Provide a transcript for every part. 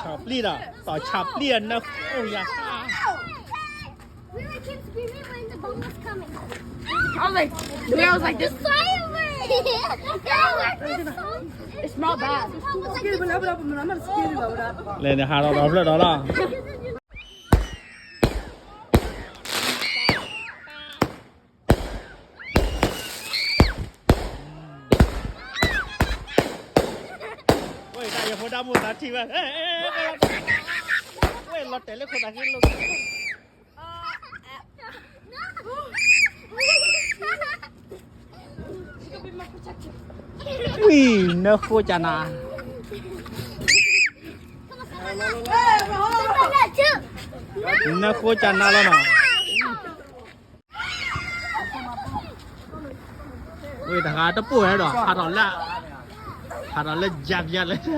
ပျံၤဒီး သီၣ်ဆၣ်ပျံၤအနၢ်အိၣ်ယၤ We were kids screaming when the bomb was coming. I was like, the girl was like, this. It's not bad. လဲၤန့ၣ်ဟးထီၣ်ဒီးဖျၢၣ်ဒီးလီၤ. ဝဲတၢ်ယဖိဒါမိၢ်သးထံၣ်ဝဲ ဝဲလီၤတဲာ်လၢခိၣ်သးဃ့လိာ် ဝံၤ နၢဃိကနၤ နၢဃိကနၤလီၤနီၤ. ဝံၤတဂၤတပိၢ်ဝဲဒီး ဟးထီၣ်လၢ ဟးထီၣ်လၢယၤယၤလၢ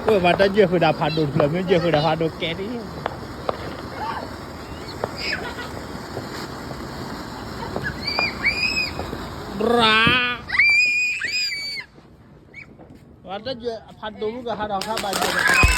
ဝဲဘၣ်တၢ်ယဲၢ်ဃုာ်ဒီးဖးဒိၣ်တဖျၢၣ် မ့ၢ်ယဲၢ်ဃုာ်ဒီးဖးဒိၣ်ကဲဒ် ရၤ ဝဲတၢ်ယဲၢ်အဖးဒိၣ်မုၢ်ကဟးဒီးခါဘၣ်ယဲၢ်ဒီး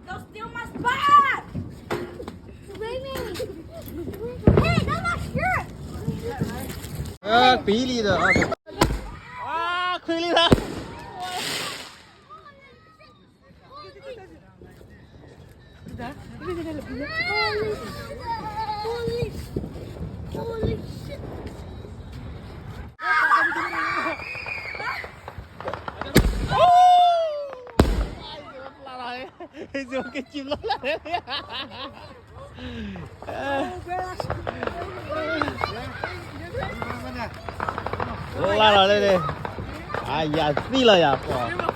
Don't steal my spot! Hey, that's my shirt! ခွံလံဒီး ခွံလံဒီး Holy shit! Holy, holy shit! လၢ်လီၤလၢန့ၣ် အယၤသံလီၤယၤ ပှၤ